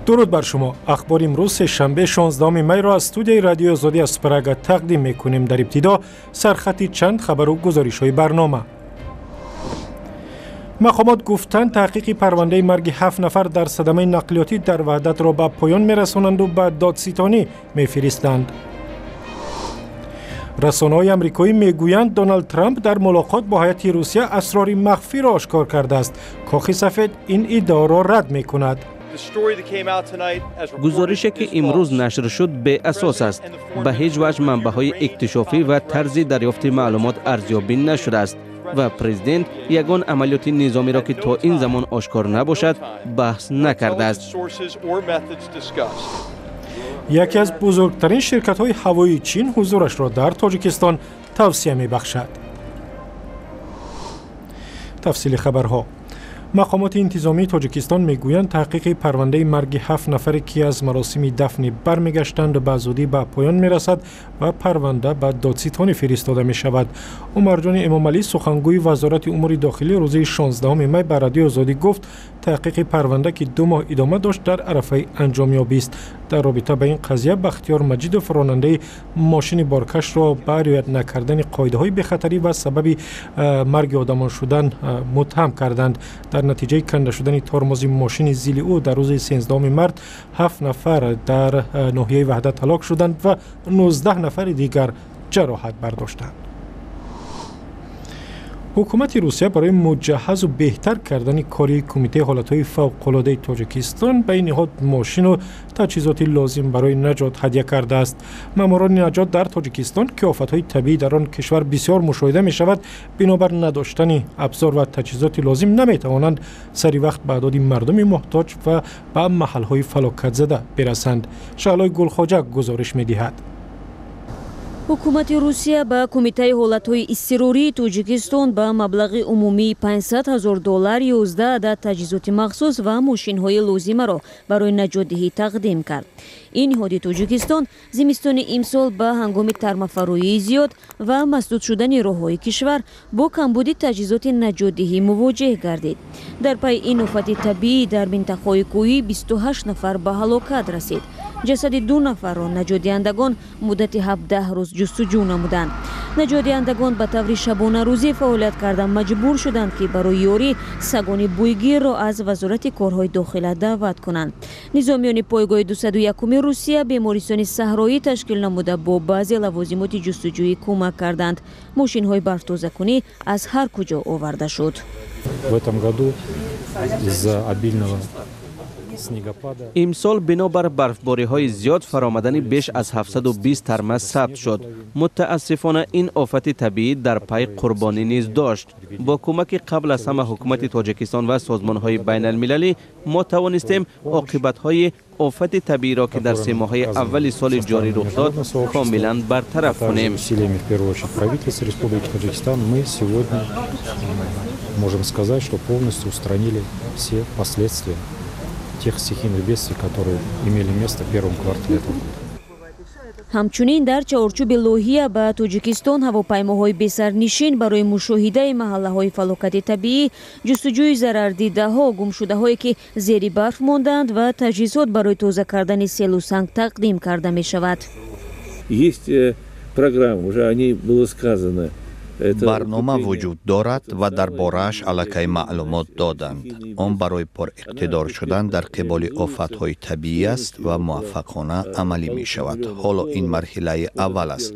Дуруд бар шумо. Ахбори имрӯз, сешанбе, 16 майро аз студияи Радиои Озодӣ аз Прага тақдим мекунем. Дар ибтидо сархати чанд хабару гузоришҳои барнома. Мақомот гуфтанд, таҳқиқи парвандаи марги ҳафт нафар дар садамаи нақлиётӣ дар Ваҳдатро ба поён мерасонанду ба додситонӣ мефиристанд. Расонаҳои амрикоӣ мегӯянд, Доналд Трамп дар мулоқот бо ҳайати Русия асрори махфиро ошкор кардааст. Кохи Сафед ин иддаоро рад мекунад. Гузорише, ки имрӯз нашр шуд, беасос аст. Ба ҳеҷ ваҷҳ манбаъҳои иктишофӣ ва тарзи дарёфти маълумот арзёбӣ нашудааст ва президент ягон амалиёти низомиро, ки то ин замон ошкор набошад, баҳс накардааст. Яке аз бузургтарин ширкатҳои ҳавоии Чин ҳузурашро дар Тоҷикистон тавсеа мебахшад. Тафсили хабарҳо. Мақомоти интизомии Тоҷикистон мегӯянд, таҳқиқи парвандаи марги ҳафт нафаре, ки аз маросими дафнӣ бармегаштанд, ба зудӣ ба поён мерасад ва парванда ба додситонӣ фиристода мешавад. Умарҷони Эмомалӣ, сухангӯи Вазорати умури дохилӣ, рӯзи 16 май ба Радиои Озодӣ гуфт, таҳқиқи парванда, ки 2 моҳ идома дошт, дар арафаи анҷомёбист. Дар робита ба ин қазия Бахтиёр Маҷидов, ронандаи мошини боркашро ба риоят накардани қоидаҳои бехатарӣ ва сабаби марги одамон шудан муттаҳам карданд. Дар натиҷаи канда шудани тормози мошини зили ӯ дар рӯзи 13 март ҳафт нафар дар ноҳияи Ваҳдат ҳалок шуданд ва 19 нафари дигар ҷароҳат бардоштанд. Ҳукумати Русия барои муҷаҳҳазу беҳтар кардани кори Кумитаи ҳолатҳои фавқулодаи Тоҷикистон ба ин ниҳод мошину таҷҳизоти лозим барои наҷот ҳадя кардааст. Маъмурони наҷот дар Тоҷикистон, ки офатҳои табиӣ дар он кишвар бисёр мушоҳида мешавад, бинобар надоштани абзор ва таҷҳизоти лозим наметавонанд сари вақт ба аъдоди мардуми муҳтоҷ ва ба маҳалҳои фалокатзада бирасанд. Шаҳлои Гулхоҷа гузориш медиҳад. Ҳукумати Русия ба Кумитаи ҳолатҳои изтирории Тоҷикистон ба маблағи умумии 500 ҳазор доллар 11 адад таҷҳизоти махсус ва мошинҳои лозимаро барои наҷотдиҳӣ тақдим кард. Ин ниҳоди Тоҷикистон зимистони имсол ба ҳангоми тармафароии зиёд ва масдуд шудани роҳҳои кишвар бо камбуди таҷҳизоти наҷотдиҳӣ мувоҷеҳ гардид. Дар пайи ин офати табиӣ дар минтақаҳои кӯҳӣ 28 нафар ба ҳалокат расид. Ҷасади ду нафарро наҷотдиҳандагон муддати 17 рӯз ҷустуҷӯ намуданд. Наҷотдиҳандагон ба таври шабонарӯзӣ фаъолият карда, маҷбур шуданд, ки барои ёрӣ сагони бӯйгирро аз Вазорати корҳои дохила даъват кунанд. Низомиёни пойгоҳи 201-уми Русия бемористони саҳроӣ ташкил намуда, бо баъзе лавозимоти ҷустуҷӯӣ кӯмак карданд. Мошинҳои барфтозакунӣ аз ҳар куҷо оварда шуд. В этом году из-за обильного снегопада Имсол бинобар барфбориҳои зиёд фаромадани беш аз 720 тарма сабт шуд. Мутаассифона, ин офати табиӣ дар пай қурбонӣ низ дошт. Бо кӯмаки қабл аз ҳама ҳукумати Тоҷикистон ва созмонҳои байналмилалӣ мо тавонистем оқибатҳои офати табииро, ки дар 3 моҳаи аввали соли ҷорӣ рух дод, комилан бартараф кунем. Усилиями, в первую очередь, правительства Республики Таджикистан мы сегодня можем сказать, что полностью устранили все последствия тех стихийных бедствий, которые имели место в первом квартале этого года. Ҳамчунин дар чаҳорчӯби лоиҳа ба Тоҷикистон ҳавопаймоҳои бесарнишин барои мушоҳидаи маҳаллаҳои фалокати табиӣ, ҷустуҷӯи зарардидаҳо, гумшудаҳое, ки зери барф мондаанд, ва таҷҳизот барои тоза кардани селу санг тақдим карда мешавад. Есть программа, уже о ней было сказано. Барнома вуҷуд дорад ва дар борааш аллакай маълумот доданд. Он барои пуриқтидор шудан дар қиболи офатҳои табиӣ аст ва муваффақона амалӣ мешавад. Ҳоло ин марҳилаи аввал аст.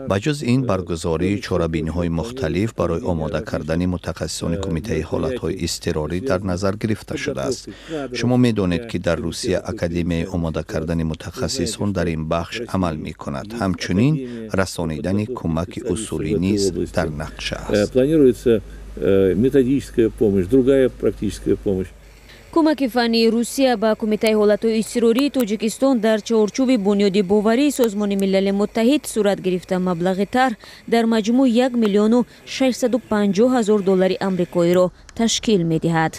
Ба ҷуз ин, баргузории чорабиниҳои мухталиф барои омода кардани мутахассисони Кумитаи ҳолатҳои изтирорӣ дар назар гирифта шудааст. Шумо медонед, ки дар Русия академияи омода кардани мутахассисон дар ин бахш амал мекунад. Ҳамчунин расонидани кӯмаки усулӣ низ дар нақша аст. Планируется методическая помощь, другая практическая помощь. Кӯмаки фаннии Русия ба Кумитаи ҳолатҳои изтирории Тоҷикистон дар чаҳорчӯби Бунёди боварии Созмони Милали Муттаҳид сурат гирифта, маблағи тарҳ дар маҷмӯъ 1 650 000 доллари амрикоиро ташкил медиҳад.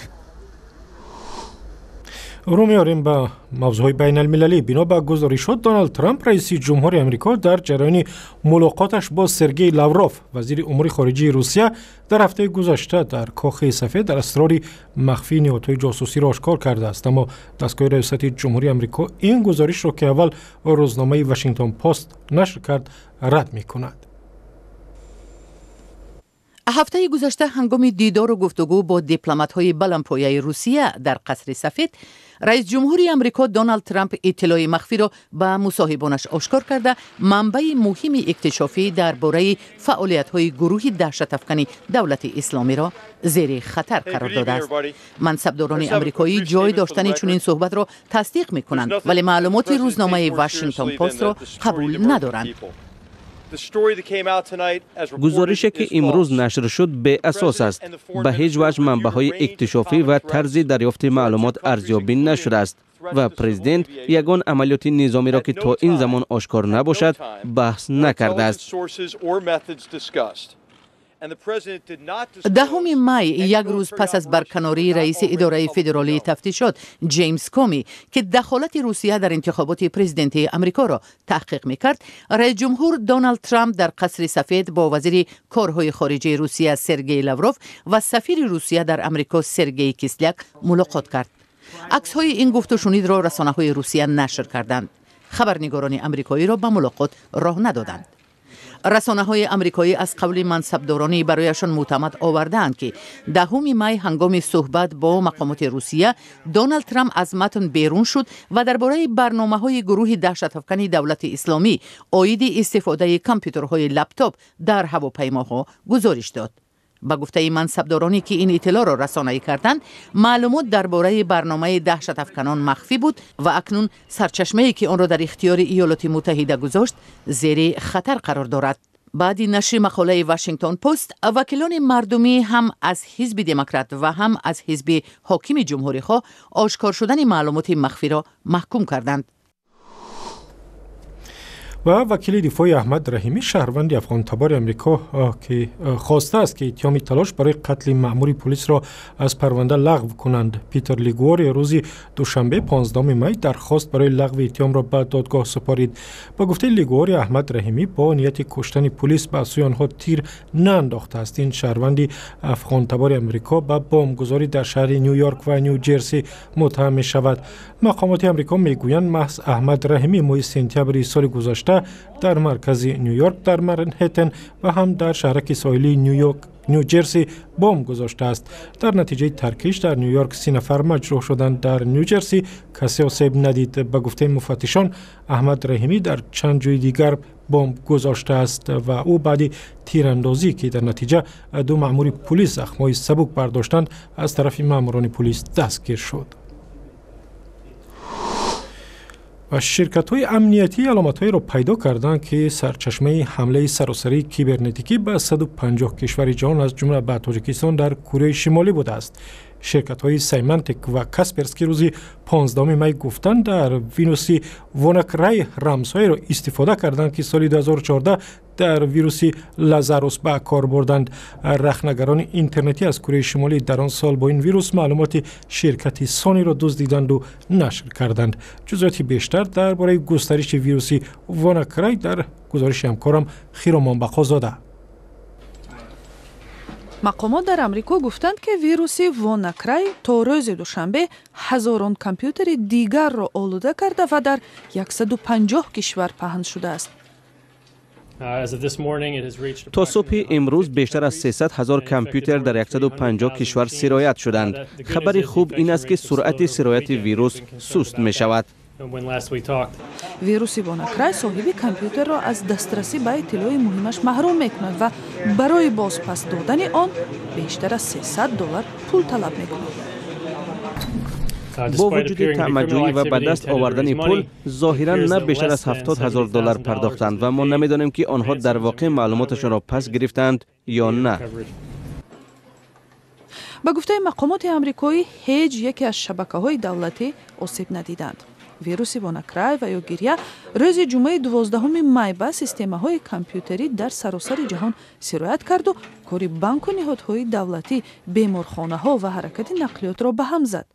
Рӯ меорем ба мавзӯъҳои байналмилалӣ. Бино ба гузоришот, Доналд Трамп, раиси ҷумҳури Амрико, дар ҷараёни мулоқоташ бо Сергей Лавров, вазири умури хориҷии Русия, дар ҳафтаи гузашта дар Кохи Сафед дар асрори махфии ниҳодҳои ҷосусиро ошкор кардааст. Аммо дастгоҳи раёсати ҷумҳурии Амрико ин гузоришро, ки аввал рӯзномаи Вашингтон Пост нашр кард, рад мекунад. Ҳафтаи гузашта, ҳангоми дидору гуфтугӯ бо дипломатҳои баландпояи Русия дар Қасри Сафед, раис ҷумҳури Амрико Доналд Трамп иттилои махфиро ба мусоҳибонаш ошкор карда, манбаи муҳими иктишофӣ дар бораи фаъолиятҳои гурӯҳи даҳшатафкани Давлати Исломиро зери хатар қарор додааст. Мансабдорони амрикоӣ ҷой доштани чунин суҳбатро тасдиқ мекунанд, вале маълумоти рӯзномаи Вашингтон Постро қабул надоранд. Гузорише, ки имрӯз нашр шуд, беасос аст. Ба ҳеҷ ваҷҳ манбаъҳои иктишофӣ ва тарзи дарёфти маълумот арзёбӣ нашудааст ва президент ягон амалиёти низомиро, ки то ин замон ошкор набошад, баҳс накардааст. 10 май, як рӯз пас аз барканории раиси идораи федералии тафтишот Ҷеймс Коми, ки дахолати Русия дар интихоботи президентии Амрикоро таҳқиқ мекард, раисҷумҳур Доналд Трамп дар Қасри Сафед бо вазири корҳои хориҷаи Русия Сергей Лавров ва сафири Русия дар Амрико Сергей Кисляк мулоқот кард. Аксҳои ин гуфтушунидро расонаҳои Русия нашр карданд. Хабарнигорони амрикоиро ба мулоқот роҳ надоданд. Расонаҳои амрикоӣ аз қавли мансабдоронӣ барояшон мӯътамад овардаанд, ки 10 май ҳангоми суҳбат бо мақомоти Русия Доналд Трамп аз матн берун шуд ва дар бораи барномаҳои гурӯҳи даҳшатафкани Давлати Исломӣ оиди истифодаи компютерҳои лаптоп дар ҳавопаймоҳо гузориш дод. Ба гуфтаи мансабдоронӣ, ки ин иттилоъро расонаӣ карданд, маълумот дар бораи барномаи даҳшатафканон махфӣ буд ва акнун сарчашмае, ки онро дар ихтиёри Иёлоти Муттаҳида гузошт, зери хатар қарор дорад. Баъди нашри мақолаи Вашингтон Пост, вакилони мардумӣ ҳам аз ҳизби Демократ ва ҳам аз ҳизби ҳокими Ҷумҳурихоҳ ошкор шудани маълумоти махфиро маҳкум карданд. Ва вакили дифои Аҳмад Раҳимӣ, шаҳрванди афғонтабори Амрико, ки хостааст, ки иттиҳоми талош барои қатли маъмури полисро аз парванда лағв кунанд, Питер Лигуори, рӯзи душанбе, 15 май, дархост барои лағви иттиҳомро ба додгоҳ супорид. Ба гуфтаи Лигуори, Аҳмад Раҳимӣ бо нияти куштани пулис ба сӯи онҳо тир наандохтааст. Ин шаҳрванди афғонтабори Амрико ба бомбгузорӣ дар шаҳри Ню Йорк ва Ню Ҷерси муттаҳам мешавад. Мақомоти Амрико мегӯянд, маҳз Аҳмад Раҳимӣ моҳи сентябри соли гузашта дар маркази Ню Йорк, дар Манҳеттен ва ҳам дар шаҳраки соҳилии Ню Йорк, Ню Ҷерси бомб гузоштааст. Дар натиҷаи таркиш дар Ню Йорк 30 нафар маҷрӯҳ шуданд. Дар Ню Ҷерси касе осеб надид. Ба гуфтаи муфаттишон, Аҳмад Раҳимӣ дар чанд ҷои дигар бомб гузоштааст ва ӯ баъди тирандозӣ, ки дар натиҷа ду маъмури пулис захмҳои сабук бардоштанд, аз тарафи маъмурони пулис дастгир шуд. Ва ширкатҳои амниятӣ аломатҳоеро пайдо карданд, ки сарчашмаи ҳамлаи саросарии кибернетикӣ ба 150 кишвари ҷаҳон, аз ҷумла ба Тоҷикистон, дар Кореяи Шимолӣ будааст. Ширкатҳои Саймантек ва Касперски рӯзи 15 май гуфтанд, дар вируси Вонакрай рамзҳоеро истифода карданд, ки соли 2014 дар вируси Лазарус ба кор бурданд. Рахнагарони интернетӣ аз Кореяи Шимолӣ дар он сол бо ин вирус маълумоти ширкати Сониро дуздиданду нашр карданд. Ҷузъиёти бештар дар бораи густариши вируси Вонакрай дар гузориши ҳамкорам Хиромон Бақозода. Мақомот дар Амрико гуфтанд, ки вируси Вонакрай то рӯзи душанбе ҳазорон компютери дигарро олуда карда ва дар 150 кишвар паҳн шудааст. То субҳи имрӯз бештар аз 300 ҳазор компютер дар 150 кишвар сироят шуданд. Хабари хуб ин аст, ки суръати сирояти вирус суст мешавад. Вируси Вонакрай соҳиби компютерро аз дастрасӣ ба иттилои муҳимаш маҳрум мекунад ва барои бозпас додани он бештар аз 300 доллар пул талаб мекунад. Бо вуҷуди таъмаҷӯӣ ва ба даст овардани пул, зоҳиран на бештар аз 70 ҳазор доллар пардохтанд ва мо намедонем, ки онҳо дар воқеъ маълумоташонро пас гирифтаанд ё на. Ба гуфтаи мақомоти амрикоӣ, ҳеҷ яке аз шабакаҳои давлатӣ осеб надиданд. Вируси Вонакрай ва ё Гиря рӯзи ҷумъаи 12 май ба системаҳои компютерӣ дар саросари ҷаҳон сироят карду кори банку ниҳодҳои давлатӣ, беморхонаҳо ва ҳаракати нақлиётро ба ҳам зад.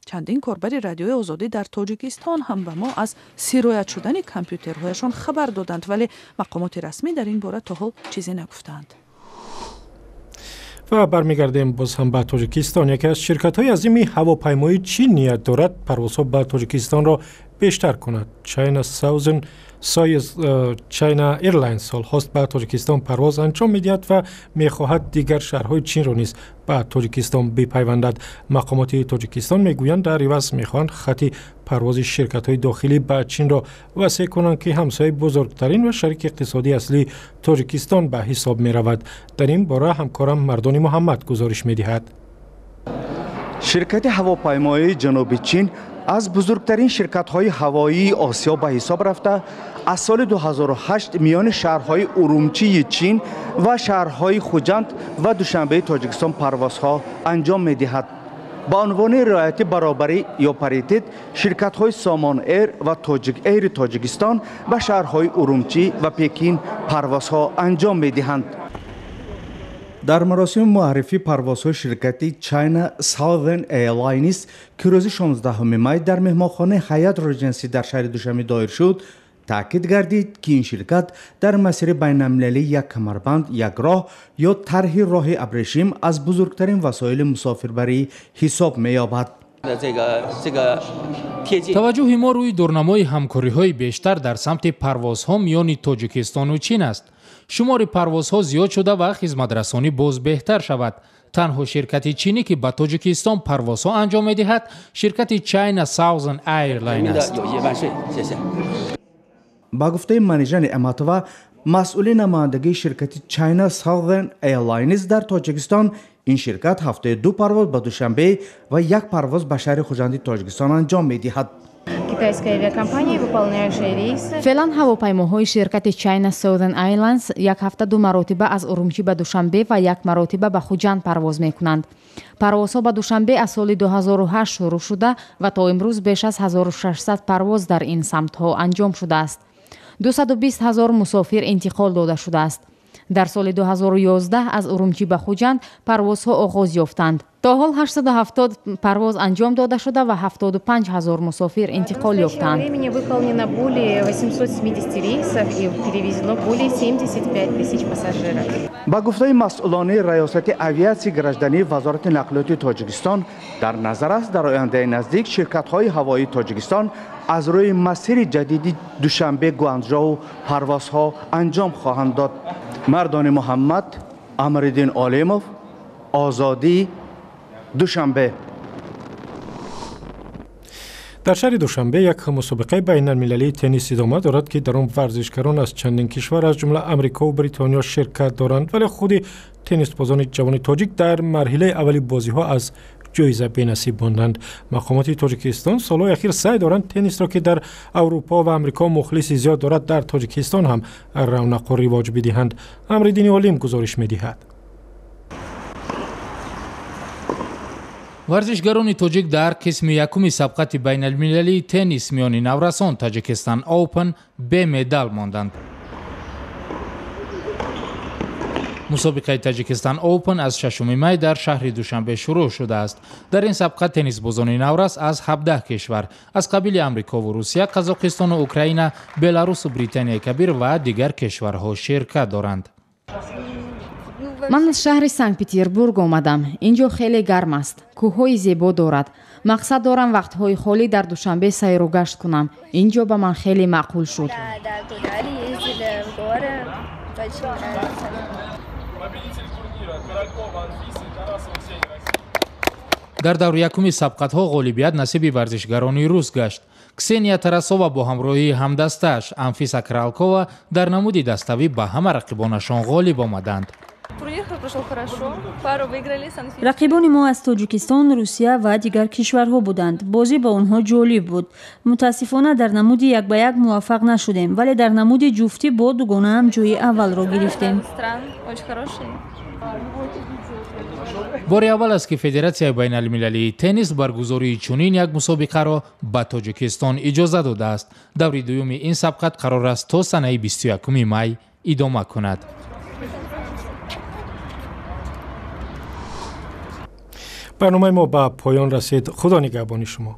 Чандин корбари Радиои Озодӣ дар Тоҷикистон ҳам ба мо аз сироят шудани компютерҳояшон хабар доданд, вале мақомоти расмӣ дар ин бора то ҳол чизе нагуфтаанд. Ва бармегардем боз ҳам ба Тоҷикистон. Яке аз ширкатҳои азими ҳавопаймоии Чин ният дорад парвозҳо ба Тоҷикистонро бештар кунад. China Southern China Airlines солҳост ба Тоҷикистон парвоз анҷом медиҳад ва мехоҳад дигар шаҳрҳои Чинро низ ба Тоҷикистон бипайвандад. Мақомоти Тоҷикистон мегӯянд, дар иваз мехоҳанд хати парвози ширкатҳои дохилӣ ба Чинро васеъ кунанд, ки ҳамсояи бузургтарин ва шарики иқтисодии аслии Тоҷикистон ба ҳисоб меравад. Дар ин бора ҳамкорам Мардони Муҳаммад гузориш медиҳад. Ширкати ҳавопаймоии Ҷануби Чин аз бузургтарин ширкатҳои ҳавоии Осиё ба ҳисоб рафта, аз соли 2008 миёни шаҳрҳои Урумчии Чин ва шаҳрҳои Хуҷанд ва Душанбеи Тоҷикистон парвозҳо анҷом медиҳад. Ба унвони риояти баробарӣ ё паритет, ширкатҳои Сомон Эйр ва Тоҷик Эйри Тоҷикистон ба шаҳрҳои Урумчӣ ва Пекин парвозҳо анҷом медиҳанд. Дар маросими муаррифии парвозҳои ширкати China Southern Airlines, ки рӯзи 16 май дар меҳмонхонаи Ҳаят Реҷенси дар шаҳри Душанбе доир шуд, таъкид гардид, ки ин ширкат дар масири байналмилалии як камарбанд як роҳ ё тарҳи роҳи абрешим аз бузургтарин васоили мусофирбарӣ ҳисоб меёбад. Таваҷҷӯҳи мо рӯи дурнамои ҳамкориҳои бештар дар самти парвозҳо миёни Тоҷикистону Чин аст. Шумори парвозҳо зиёд шуда ва хизматрасонӣ боз беҳтар шавад. Танҳо ширкати чинӣ, ки ба Тоҷикистон парвозҳо анҷом медиҳад, ширкати China Southern Airline аст. Ба гуфтаи Манижа Неъматова, масъули намояндагии ширкати China Southern Airlines дар Тоҷикистон, ин ширкат ҳафтаи 2 парвоз ба Душанбе ва 1 парвоз ба шаҳри Хуҷанди Тоҷикистон анҷом медиҳад. Китайская авиакомпания, выполняющая рейсы. Феълан ҳавопаймоҳои ширкати China Southern Airlines як ҳафта 2 маротиба аз Урумчӣ ба Душанбе ва 1 маротиба ба Хуҷанд парвоз мекунанд. Парвозҳо ба Душанбе аз соли 2008 шурӯъ шуда ва то имрӯз беш аз 1600 парвоз дар ин самтҳо анҷом шудааст. 220 ҳазор мусофир интиқол дода шудааст. Дар соли 2011 аз Урумчӣ ба Хуҷанд парвозҳо оғоз ёфтанд. То ҳол 870 парвоз анҷом дода шуда ва 75 ҳазор мусофир интиқол ёфтанд. Времени выполнено более 870 рейсов и перевезено более 75 тысяч пассажиров. Ба гуфтаи масъулони Раёсати авиатсияи граждании Вазорати нақлиёти Тоҷикистон, дар назар аст дар ояндаи наздик ширкатҳои ҳавоии Тоҷикистон аз рӯи масири ҷадиди Душанбе-Гуанчжоу парвозҳо анҷом хоҳанд дод. Мардони Муҳаммад, Амриддин Олимов, Озодӣ, Душанбе. Дар шаҳри Душанбе як мусобиқаи байналмилалии теннис идома дорад, ки дар он варзишгарон аз чандин кишвар, аз ҷумла Амрикову Бритониё ширкат доранд, вале худи теннисбозони ҷавони тоҷик дар марҳилаи аввали бозиҳо аз ҷоиза бенасиб монданд. Мақомоти Тоҷикистон солҳои ахир саъй доранд теннисро, ки дар Аврупо ва Амрико мухлиси зиёд дорад, дар Тоҷикистон ҳам равнақу ривоҷ бидиҳанд. Амриддини Олим гузориш медиҳад. Варзишгарони тоҷик дар қисми якуми сабқати байналмилалии теннис миёни наврасон Таҷикистан Open бемедал монданд. Мусобиқаи Таҷикистан Open аз 6 май дар шаҳри Душанбе шурӯъ шудааст. Дар ин сабқа теннисбозони наврас аз 17 кишвар аз қабили Амрикову Русия, Қазоқистону Украина, Беларусу Британияи Кабир ва дигар кишварҳо ширкат доранд. Ман аз шаҳри Санкт-Петербург омадам. Ин ҷо хеле гарм аст, кӯҳҳои зебо дорад. Мақсад дорам вақтҳои холӣ дар Душанбе сайру гашт кунам. Ин ҷо ба ман хеле маъқул шуд. Дар даври якуми сабқатҳо ғолибият насиби варзишгарони рус гашт. Ксения Тарасова бо ҳамроҳии ҳамдастааш Анфиса Кралкова дар намуди daставӣ ба ҳама рақибонашон ғолиб омаданд. Рақибони мо аз Тоҷикистон, Русия ва дигар кишварҳо буданд. Бозӣ бо онҳо ҷолиб буд. Мутаассифона, дар намуди як ба як муваффақ нашудем, вале дар намуди ҷуфтӣ бо дугонаам ҷои аввалро гирифтем. Бори аввал аст, ки Федератсияи байналмилалии теннис баргузории чунин як мусобиқаро ба Тоҷикистон иҷоза додааст. Даври дуюми ин сабқат қарор аст то санаи 21 май идома кунад. Барномаи мо ба поён расид. Худо нигаҳбони шумо.